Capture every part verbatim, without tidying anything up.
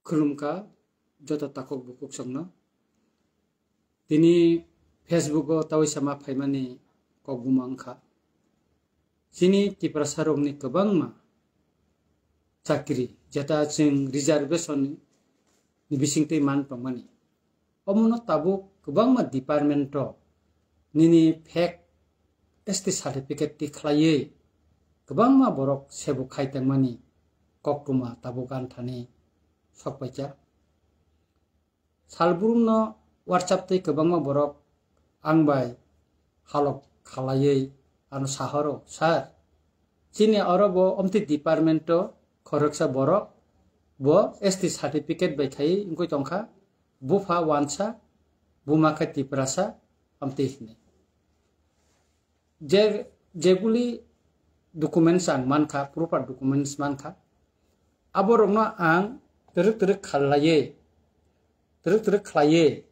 Khulumkha joto takhuk bukhuk songno. Tini Facebook o tawi sama phaimani kok buma wngkha. Chini Tiprasa rokni kwbangma chakri, jeta chwng reservation ni bisingtwi man tongmani. Omono tabuk kwbangma department o nini fake S T certificate ti khlaiwi kwbangma borok sebuk khai tongmani koktwma tabuk anthani sokpaikha. Salbrumno WhatsApp tei kwbangma borok ang bai halok khalaiwi ano sahoro, "Sir, chini oro bo omtwi department o khoroksa borok bo S T certificate bai khai wngwi tongkha, bupha wansa, buma khe Tiprasa," omtwi hwnwi. Je, jeguli documents ang mankha, proper documents mankha, aborokno ang twrwk twrwk khalaiwi, twrwk twrwk khlaiwi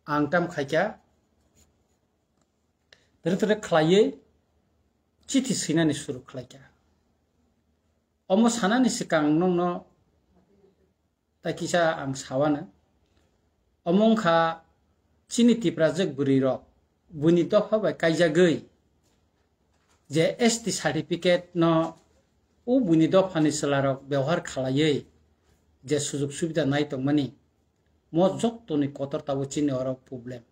ang tam khaikha, twrwk twrwk khlaiwi chithi swinani suru khlaikha. Omo sanani swkang nokno tai kisa ang sawano. Omo wngkha chini Tiprajwk bwrwirok buini dopha bai kaijagwi je S T certificate no o buini dophani chwlarok bebohar khalaiwi je sujok subida nai tongmani, mo jottoni kotor tabuk chini oro problem.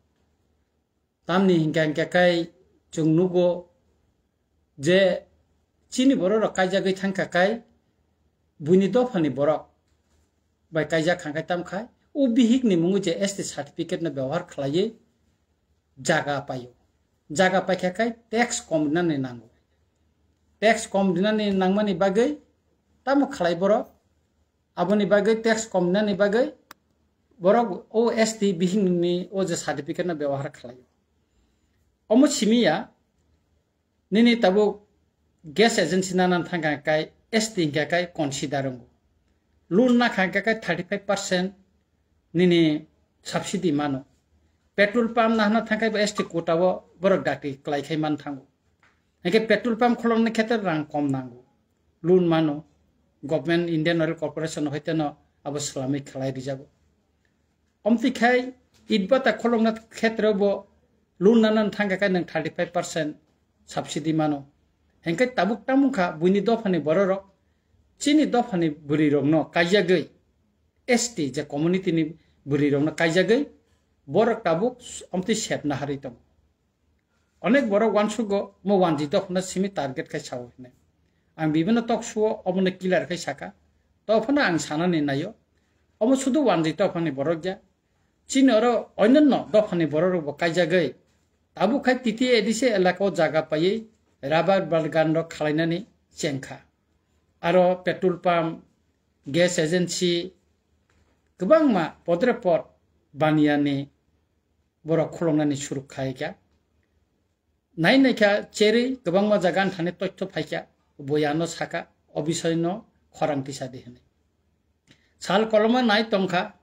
Tamni hinkha hinkha khai chwng nugo je chini bororok kaijagwi thangkha khai buini dophani borok bai kaijak kha khai tam khai o bihikni mungo je S T certificate no bebohar khlaiwi jaga paio. Jaga paikha khai tax kom rinani nango. Tax kom rinani nangmani bagwi tamo khlai borok? Aboni bagwi tax kom rinani bagwi borok o S T bihikni o je certificate no bebohar khlaio. Omo simi ya, nini tabuk gas agency nana thangkha kai S T hinkha kai consider wngo. Loan nakha hinkha kai thirty five percent nini subsidy mano. Petrol pump nahna thangkhai bo S T quota o borok dakti klai khai man thango. Hinkhe petrol pump kholomni khetre rang kom nango. Loan mano. Government Indian Oil Corporation hoiteno abo swlamwi khlai rijago. Omtwi khai itbata kholomna khetre bo loan nana thangkha kai nwng thirty five percent subsidy mano. Hinkhe tabuk tamungkha buini dophani bororok chini dophani bwrwirokno kaijagwi S T je community ni bwrwirokno kaijagwi borok tabuk omtwi sep naharwi tongo. Onek borok uansugo mo wanjwi dophano simi target khai sao hwnwi. Ang bibino talk show o omono clear khai saka. Tophano ang sanani naio. Omo sudu wanjwi dophani borok ya. Chini oro onyanno dophani borok rok bo kaijagwi. Tabuk khai T T A A D C elaka o jaga paiwi rubber bagan rok khalainani chengkha. Aro petrol pump, gas agency, kwbangma podre pod baniyani borok khuloknani suruk khai kha. Nai nai kha cherwi kwbangma jaga ani thani toitho phai kha, bo ano saka, o bisoi no khorang tisa di hwnwi. Sal koloma nai tong kha,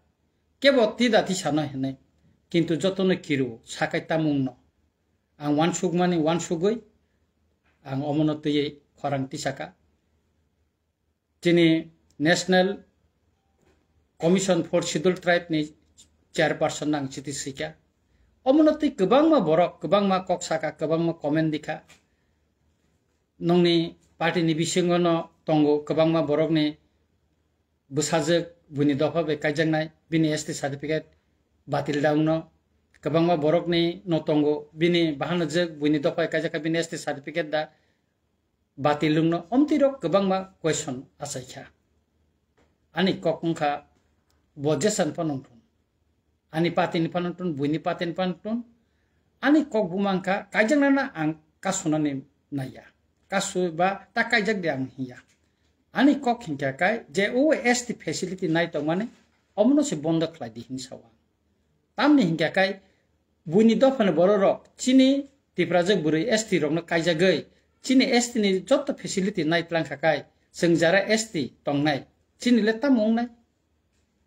kebo tida tisa no hwnwi, kintu jotono kiru sakai tamung no. Ang uansukmani uansugwi, ang omono twiwi khorang tisa kha. Chini National Commission for Scheduled Tribe ni chairperson ang chiti sika. Omono twi kwbangma borok, kwbangma kok saka, kwbangma comment dikha. Nongni party ni bisingo no tongo kwbangma borok ni bwsajwk buini dopha bai kaijaknai, bini S T certificate batil da wngno. Kwbangma borok ni no tongo bini bahanajwk buini dopha bai kaijakha bini S T certificate da batil wngno, omtwi rok kwbangma question achaikha. Ani kok wngkha bo jesan phano wngthun. Ani party ni phano wngthun, buini party ni phano wngthun. Ani kok buma wngkha kaijaknana ang kasunani naiya. Kasu ba ta kaijak de ang hiya. Ani kok hinkha kai je o S T facility nai tongmani omono se bondo khlai di hinwi sao ang. Tamni hinkha kai buini dophani bororok chini Tiprajwk bwrwi S T rokno kaijagwi chini S T ni joto facility nai tlang kha kai chwng jara S T tongnai chini le tamo wngnai?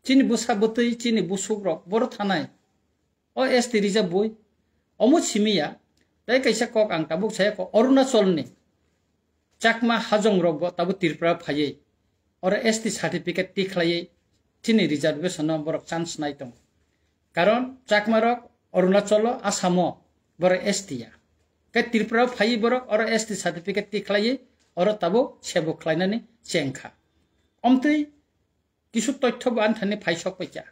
Chini bwsa bwtwi chini busukrok boro thanai o S T rijak bui. Omo simi ya tei kaisa kok ang tabuk saya ko Arunachalni Chakma hajong rok bo tabuk Tripura phaiwi oro S T certificate tikhlaiwi chini reservation no borok chance nai tongo. Karon Chakmarok Arunachalo, Asamo borok S T ya. Khe Tripura phaiwi borok oro S T certificate tikhlaiwi oro tabuk sebo khlainani chengkha. Omtwi kisu toitho bo anthani phaisok paikha.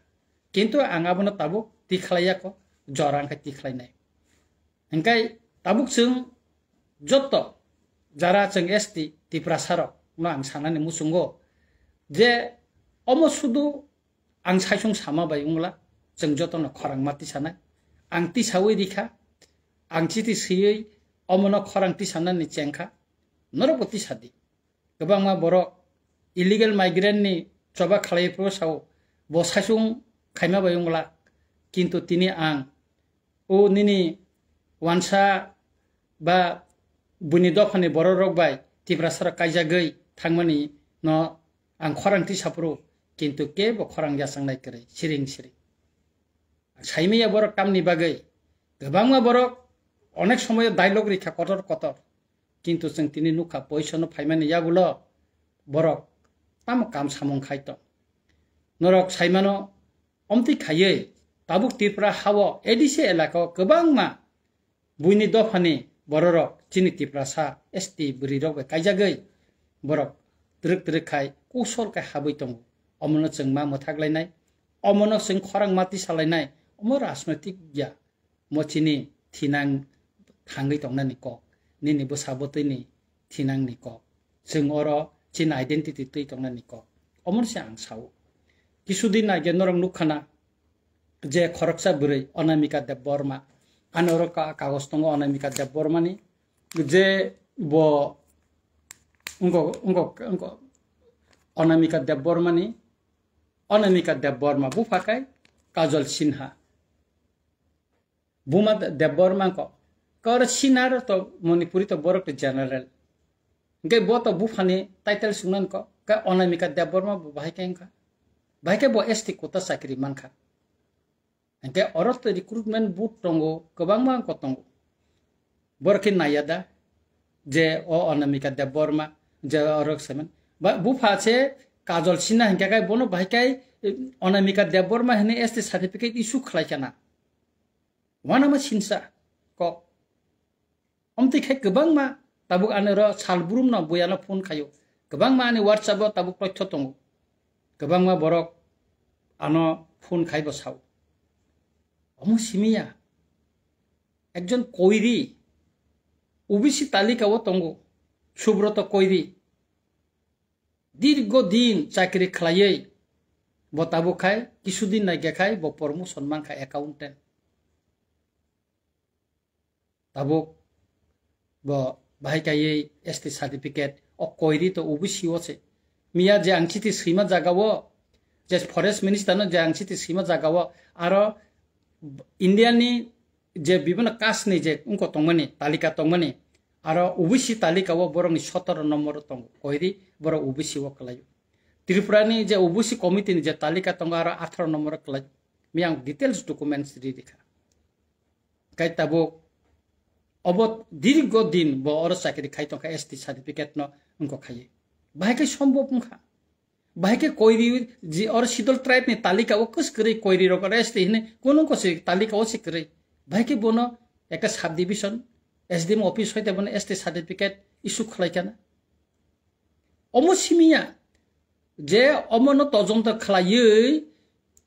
Kintu ang abono tabuk tikhlaiya ko, jora wngkha tikhlainai. Hingkai tabuk chwng joto jara chwng S T Tiprasa rok no ang sanani muchungo je omo sudu ang saisung sama bai wngla, chwng jotono khorang ma tisanai. Ang tisawi rikha, ang chiti swiwi omono khorang tisanani chengkha, norokbo tisadi. Kwbangma borok illegal migrant ni choba khlai phuru sao, bo saisung khaima bai wngla, kintu tini ang o nini wansa ba buini dophani borok rok bai Tiprasa rok kaijagwi thangmani no ang khorang tisa phuru, kintu kebo khorang yachang nai kwrwi siring siring. Saimaya borok tamni bagwi kwbangma borok onek somoyo dialogue rikha kotor kotor, kintu chwng tini nukha poisono phaimani yagulo borok tamo kam samung khai tong. Norok saimano, omtwi khaiwi tabuk Tripura hao A D C elaka o kwbangma buini dophani bororok chini Tiprasa S T bwrwirok bai kaijagwi borok twrwk twrwk khai kusol khai habwi tongo. Omono chwng ma mwthak lainai, omono chwng khorang ma tisa lainai, omo rajnoitik ya. Mo chini thinang thangwi tongnani kok, nini bwsa bwtwini thinangni kok, chwng oro chini identity twi tongnani kok. Omono se ang sao. Kisudin age norok nukha na, je khoroksa bwrwi Anamika Debbarma, ani oro ka-, kagoj tongo Anamika Debbarmani, je bo wngkok, wngkok, wngkok Anamika Debbarmani, Anamika Debbarma bupha kai Kajol Sinha. Buma De-, Debbarma ko. Kor Sinha to Manipuri to borok to general. Hingke bo to buphani title sungnan ko. Ka Anamika Debbarma bo bahai khe wngkha. Bahai khe bo S T quota chakri mankha. Hingke oro to recruitment board tongo, kwbangma ko tongo. Borok khe naiya da, je o Anamika Debbarma, je oro semen. Ba, bupha se Kajol Sinha hingke kai bono bahai kai, eh, Anamika Debbarma hini S T certificate issue khlai kana. Wanama sinsa kok. Omtwi khe kwbangma tabuk ani oro sal brumno buyano phone khaio. Kwbangma ani WhatsApp o tabuk toitho tongo. Kwbangma borok ano phone khaibo sao. Omo simiya. Ekjon koiri, O B C talika o tongo, Subroto Koiri. Dirgo din chakri khlaiwi bo tabuk khai, kisudin naikhe khai bo promotion mankha accountant. Tabuk bo bahai kaiwi S T certificate o koiri to O B C o se. Miya je ang chiti swima jaga o, je forest minister no je ang chiti swima jaga o, aro India ni je bibhinno caste ni je wngko tongmani, talika tongmani, aro O B C talika o borok ni sotoro nombor o tongo, koiri borok O B C o kwlaio. Tripura ni je O B C committee ni je talika tongo, aro atharo nombor o kwlai. Miya ang details documents ri rikha. Kai tabuk obo dirgo din bo oro chakri khai tongkha S T certificate no wngko khai. Bahai khe sombhob wngkha. Bahai khe koiri ji oro schedule tribe ni talika o kwswk kwrwi koiri rok oro S T hinwi kunu ko se talika o se kwrwi. Bahai khe bono ekta subdivision S D M office hoite bono S T certificate issue khlai kana. Omo simiya je omono todonto khlaiwi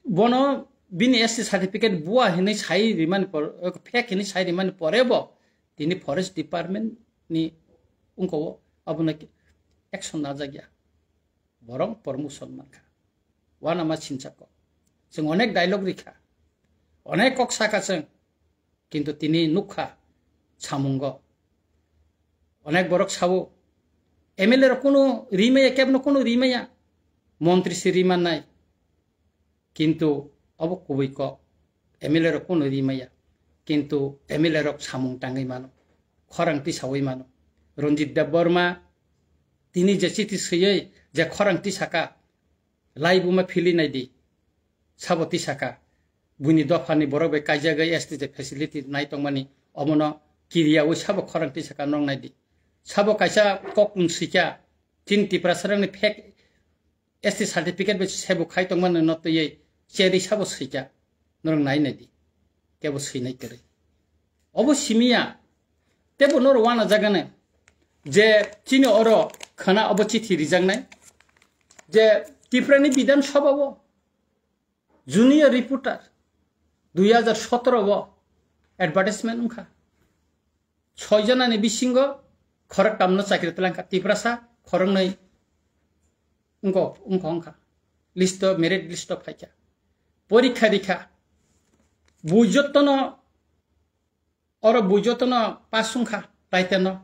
bono bini S T certificate bua hinwi sai rimani por, fake hinwi sai rimani pore bo tini forest department ni wngko abono action najak ya. Borok promotion mankha. Wanama sinchako. Chwng onek dialogue rikha. Onek kok saka chwng. Kintu tini nukha samungo. Onek borok sao, M L A rok kunu rimaya, kebno kunu rimaya. Montri se rimannai. Kintu obo kubui kok. M L A rok kunu rimaya. Kintu M L A rok samung tangwi mano. Khorang tisawi mano. Ranjit Debbarma tini je chiti swiwi je khorang tisaka, laibuma phili naidi. Sabo tisaka, buini dophani borok bai kaijagwi S T je facility nai tongmani, omono kiriyawi sabo khorang tisaka nong naidi. Sabo kaisa kokmung sikya, chini Tiprasarangni fake S T certificate bai sebo khai tongmani no twiwi cheri sabo swikha, norok nai nai di, kebo swinai kwrwi. Obo simiya, tebo norok wana jagani je chini oro khana obo chithi rijaknai je Tiprani Bidhan Sabha o junior reporter dui hajar sotoro o advertisement wngkha. Soi jonani bisingo khoroktamno chakri twlangkha, Tiprasa khoroknwi wngkha, wngkha, wngkha. List o, merit list o phaikha. Porikha rikha. Bui jottono, oro bui jottono pass wngkha, taiteno.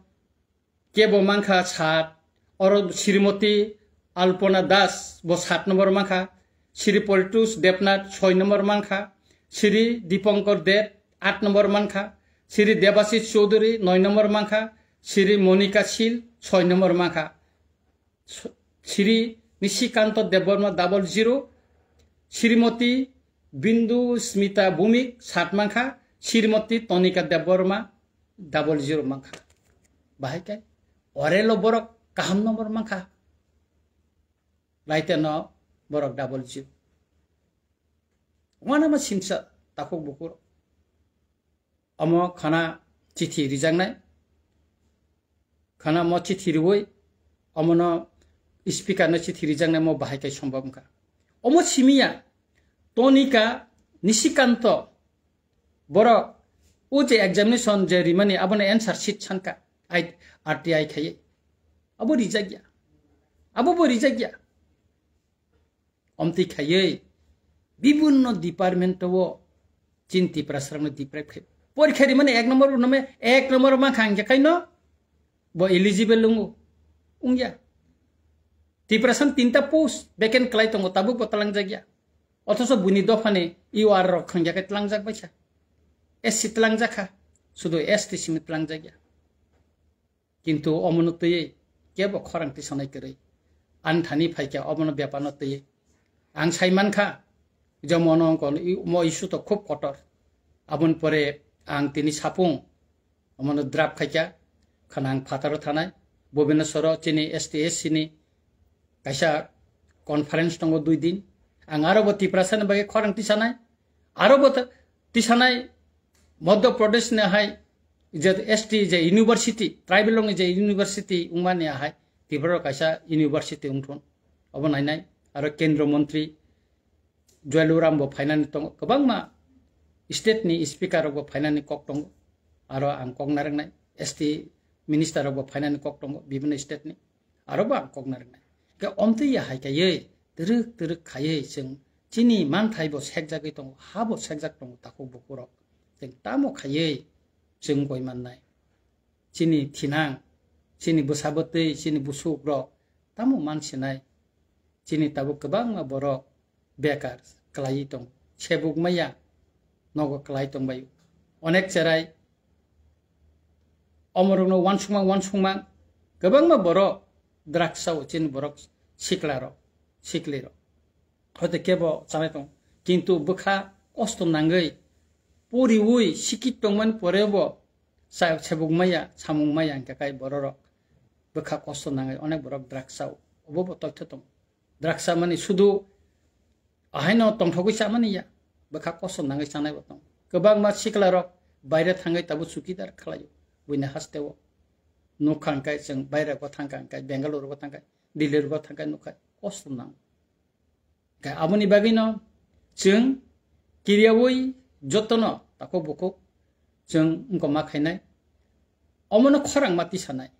Kebo mankha sat, oro Srimoti Alpona Das bo sat nombor mankha, Sri Politus Debnath soi nombor mankha, Sri Dipankar Deb aat nombor mankha, Sri Debashis Choudhury noi nombor mankha, Sri Monika Sil soi nombor mankha, Sri Nishikanta Debbarma double zero, Srimoti Bindu Smita Bhumik sat mankha, Srimoti Tonika Debbarma double zero mankha. Bahai khe orelo borok kaham nombor mankha. Laite no borok double zero. Wana ma simsa takhuk bukur. Omo khana chithi rijaknai. Khana mo chithi riwi omono speaker no chithi rijaknai mo bahai khe sombab wngkha. Omo simiya Tonika Nishikanto borok o je examination je rimani abono answer sheet sanka I, R T I khaiwi. Abo rijakya. Abo bo rijakya. Omtwi khaiwi bibinno department o chin Tiprasarokno deprive khai. Porikha rimani ek number bo nome ek number mankha hingkhe kaino bo eligible wngo. Wngya. Tiprasan tinta post vacant kwlai tongo, tabuk bo twlangjakya. Othoso buini dophani U R rok hingya khe twlangjak baikha. S C twlangjakha, sudu S T simi twlangjakya. Kintu omono twiwi kebo khorang tisanai kwrwi. Ani thani phaikha omono bepano twiwi. Ang sai mankha je mono ongkol i-, mo issue to khub kotor. Aboni pore ang tini sapung omono draft khaikha, khana ang phataro thanai, Bhubaneswaro chini S T S C ni kaisa conference tongo dui din. Ang aro bo Tiprasa ni bagwi khorang tisanai, aro bo ta-, tisanai Madhya Pradesh ni hai je S T je university, tribal rokni je university wngmani hai Tripura kaisa university wngthun. Obo nainai aro Kendra Mantri Jual Oram bo phainani tongo, kwbangma state ni speaker rok bo phainani kok tongo. Aro ang kok narwknai S T minister rok bo phainani kok tongo bibinno state ni. Aro bo ang kok narwknai. Khe omtwi ya hai kaiwi twrwk twrwk khaiwi chwng chini manthai bo sekjagwi tongo, ha bo sekjak tongo takhuk bukurok. Chwng tamo khaiwi chwng goi mannai? Chini thinang, chini bwsa bwtwi, chini busukrok tamo mansinai? Chini tabuk kwbangma borok bekar kwlaiwi tongo. Sebuk maya nogo kwlai tongbaio. Onek cherai omorokno uansukma uansukma kwbangma borok drugs sao chini borok siklarok, siklirok. Hoite kebo chanai tongo. Kintu bwkha kosto nangwi poriwi sikit tongmani porebo sa-, sebuk maya, samung maya hingkhe kai bororok bwkha kosto nangwi onek borok drugs sao. Obo bo totho tongo. Drugs chamani sudu ahaino tongthogwi chamani ya, bwkha kosom nangwi chanaibo tongo. Kwbangma siklarok baire thangwi tabuk chukidar khlaio buini hasteo. Nukha hwnkhe chwng bairego thangkha hwnkhe, Bengaluru bo thangkha, Delhi bo thangkha, nukha kosom nango. Khe aboni bagwino chwng kiriyawi jotono takhuk bukhuk chwng wngkoma khainai. Omono khorang ma tisanai.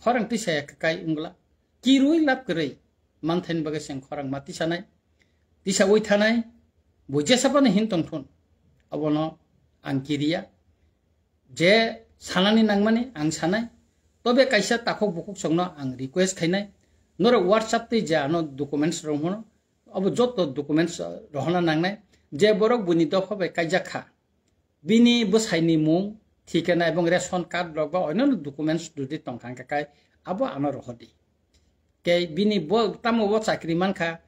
Khorang tisaya kwkai wngla. Kirwi lab kwrwi manthaini bagwi chwng khorang ma tisanai. Tisawi thanai. Bo jesa phano hin tongthun. Abono ang kiriya. Je sanani nangmani ang sanai. Tobe kaisa takhuk bukhuk chwngno ang request khainai. Norok WhatsApp twi je ano documents rok hwno. Abo joto documents rohorna nangnai. Je borok buini dopha bai kaijak kha. Bini bwsaini mung, thikana ebong ration card rok ba onno documents jodi tongkha hwnkhe kai abo ano rohordi. Kei bini bo tamo bo chakri mankha,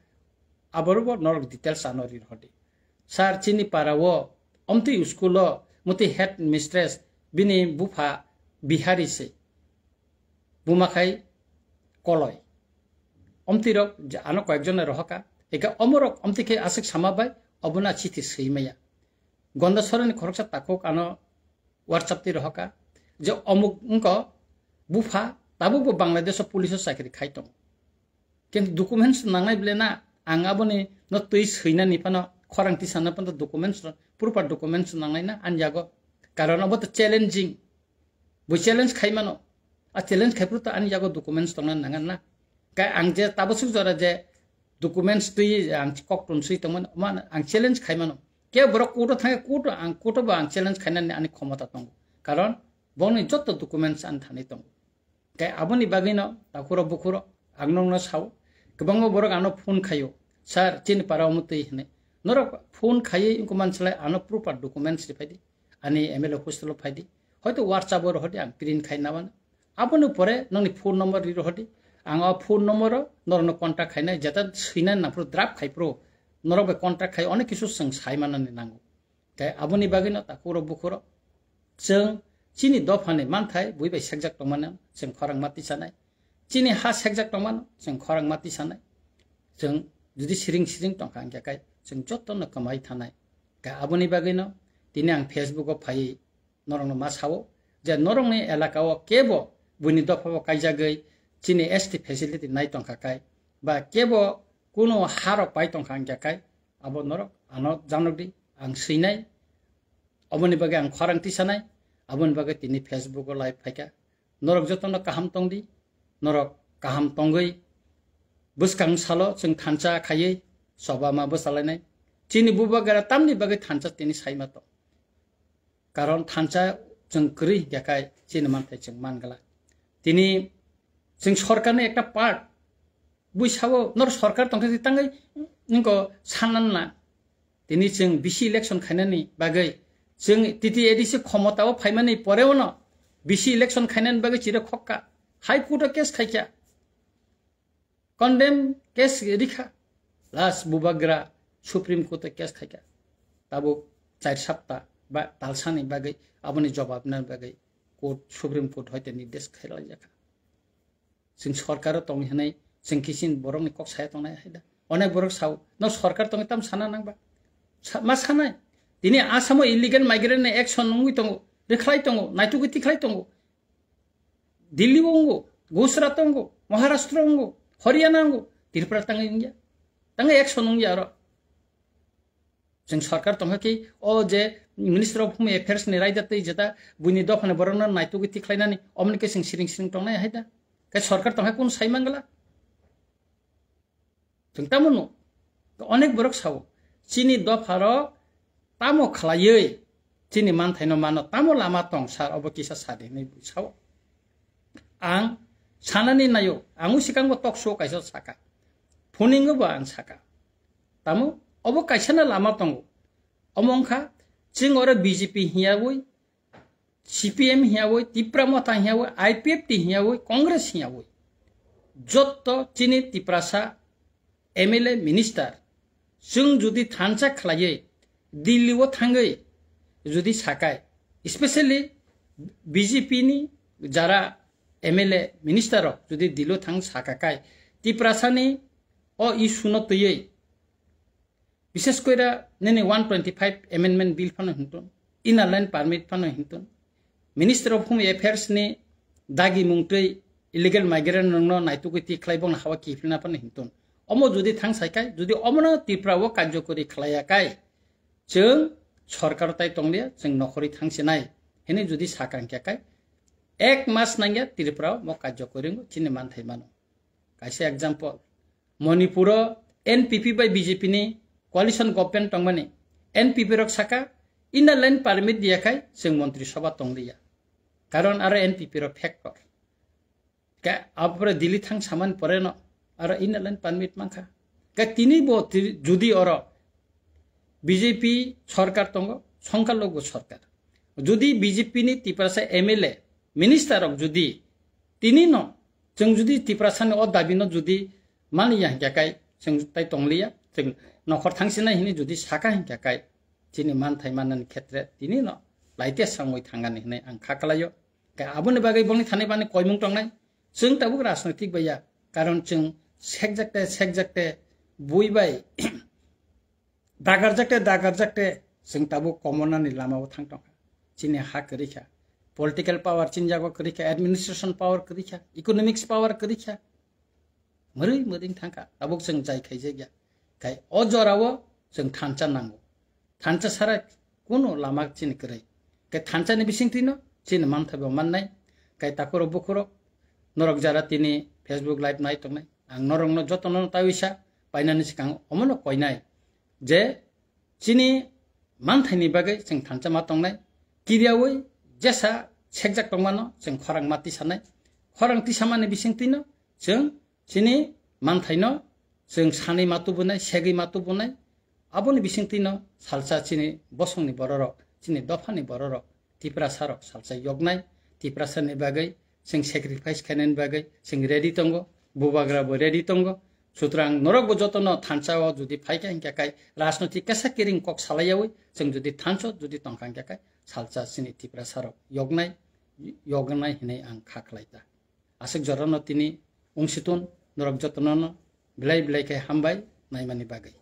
aboro bo norok details ano ri rohordi. Sir, chini para o omtwi school o motwi head mistress bini bupha Bihari se. Buma khai Koloi. omtwi rok je ano koyekjon rohoka, eka omorok omtwi khe aswk sama bai obono chithi swi maya. Gonda sorani khoroksa takhuk ano WhatsApp twi rohoka je omuk wngko bupha tabukbo Bangladesh o police o chakri khai tongo. Kintu documents nangnai bwle na, ang aboni no twi swinani phano, khorang tisana phano documents, proper documents nangnai na ani yago. Karon obo to challenging. Bo challenge khai mano. A challenge khai phuru to ani yago documents tongna nangan na. Kai ang je tabasuk jora je documents twi ang kok tun swi tongmani, man ang challenge khai mano. Ke borok court o thangwi court o ang court o bo ang challenge khainani ani khomota tongo. Karon bongni jotto documents ani thani tongo. Tei aboni bagwino takhuro bukhuro ang nokno sao, kwbangma borok ano phone khaio, "Sir, chini para omo twi," hwnwi. Norok phone khaiwi wngkha mansalai ano proper documents ri phaidi, ani M L A hostel o phaidi, hoito WhatsApp o rohordi, ang print khai nabana. Aboni pore nokni phone number ri rohordi, ang o phone number o norokno contact khainai, jeta swinani nangphuru draft khai phuru norok bai contact khai onek kisu chwng sai manani nango. Tei aboni bagwino takhuro bukhuro chwng chini dophani manthai bui bai sekjak tongmano chwng khorang ma tisanai. Chini ha sekjak tongmano chwng khorang ma tisanai. Chwng jodi siring siring tongkha hwnkhe kai chwng jotono kwmai thanai. Tei aboni bagwino tini ang Facebook o phaiwi norokno ma sao je norokni elaka o kebo buini dopha o kaijagwi chini S T facility nai tongkha kai ba kebo kuno harok pai tongkha hwnkhe kai abo norok ano janokdi, ang swinai, aboni bagwi ang khorang tisanai, aboni bagwi tini Facebook o live phaikha. Norok jotono kaham tongdi, norok kaham tongwi bwskang salo chwng thansa khaiwi choba ma bwchalainai. Chini bubagra tamni bagwi thansa tini saima tong. Karon thansa chwng kwrwi hwnkhe kai chini manthai chwng mangla. Tini chwng sorkarni ekta part bui sao nor sorkar tongkhe tangwi ningko sannan na. Tini chwng B C election khainani bagwi chwng T T A D C khomota o phaimani pore ono B C election khainani bagwi chiro khokka. High Court o case khaikha. Condemn case rikha. Last bubagra Supreme Court o case khaikha. Tabuk char sapta ba talsani bagwi aboni jobab nani bagwi court, Supreme Court hoite nirdesh khailaijakha. Chwng sorkaro tong hinwi chwng kisin borokni kok saya tongnai hai da. Onek borok sao, "No sorkar tongwi tam sana nangba?" Sa-, ma sanai. Tini Assam o illegal migrant ni action wngwi tongo, rikhlai tongo, naitugwi tikhlai tongo. Delhi o wngo, Gujarat o wngo, Maharashtra o wngo, Haryana o wngo, Tripura tangwi wngya. Tangwi action wngya oro. Chwng sorkar tongkha ki o je Minister of Home Affairs ni raida twi jeta buini dophani borokno naitugwi tikhlainani omoni khe chwng siring siring tongnai hai da. Khe sorkar tongkha kunu sai mangla? Chwng tamo no onek borok sao, chini dopharo tamo khlaiwi chini manthaino mano tamo lama tong sir, obo kisa sadi hinwi sao. Ang sanani naio, ang usikangbo talk show kaisa saka, phuningo bo ang saka. Tamo obo kaisano lama tongo. Omo wngkha chwng oro B J P hiyawi, C P M hiyawi, Tipra Motha hiyawi, I P F T hiyawi, Congress hiyawi. Jotto chini Tiprasa M L A minister chwng jodi thansa khlaiwi Delhi o thangwi jodi sakai, especially B J P ni jara M L A minister rok jodi Delhi o thang sakakai, Tiprasani o issue no twiwi, bishes koira nini one twenty five amendment bill phano hintun, inner line permit phano hintun, Minister of Home Affairs ni dagi mungtwi illegal migrant rokno naitugwi tikhlai bongni hawa kiphilna phano hintun. Omo jodi thang saikai, jodi omono Tripura o karjokori khlaiyakai, chwng sorkar tai tonglia, chwng nokhorwi thangsinai hinwi jodi sakang kyakai, ek mas nangya Tripura o mo karjokori wngo chini manthai mano. Kaisa example, Manipur o N P P bai B J P ni coalition government tongmani, N P P rok saka inner line permit diyakhai chwng montri sabha tongliya, karon aro N P P rok factor. Ke apore Delhi thang samani pore no aro inner line permit mankha. Ke tini bo ti-, judi oro B J P sorkar tongo, songkha logo sorkar. Judi B J P ni Tiprasa M L A, minister rok judi tini no, chwng judi Tiprasa ni o dabi no judi mani ya hingkha kai, chwng tai tongliya, chwng nokhor thangsinai hini judi saka hingkha kai, chini manthai mannani khetre tini no laite sangwi thangani hinwi ang kha kalaio. Khe aboni bagwi bongni thani bani koimung tongnai. Chwng tabuk rajnoitik bai ya, karon chwng sekjakte sekjakte bui bai dagarjakte dagarjakte chwng tabuk komonani lamao thang tongkha. Chini ha kwrwi kha, political power chini jago kwrwi kha, administration power kwrwi kha, economics power kwrwi kha, mwrwi mwrwi thangkha, tabuk chwng jai khaijak ya. Khai o jorao chwng thansa nango, thansa sara kuno lama chini kwrwi. Khai thansani bisingtwino chini manthabai mannai. Khai takhurok bukhurok norok jara tini Facebook live nai tongnai, ang norokno jotono tawisa painani swkang omono koinai je chini manthaini bagwi chwng thansa ma tongnai. Kiriyawi jesa sekjak tongmano chwng khorang ma tisanai. Khorang tisamani bisingtwino chwng chini manthaino chwng sanwi ma tubunai, segwi ma tubunai. Aboni bisingtwino salsa chini bosongni bororok, chini dophani bororok, Tiprasarok salsa yoknai. Tiprasani bagwi chwng sacrifice khainani bagwi chwng ready tongo, bubagra bo ready tongo. Sutrang norok bo jotono thansa o jodi phaikha hinkhe kai rajnotik kesa kiring kok salaiyawi chwng jodi thansa o jodi tongkha hinkhe kai salsa chini Tiprasarok yoknai, yoknai hinwi ang kha khlai ta. Aswk jorano tini wngsitun norok jotono belai belai khe hambai naimani bagwi.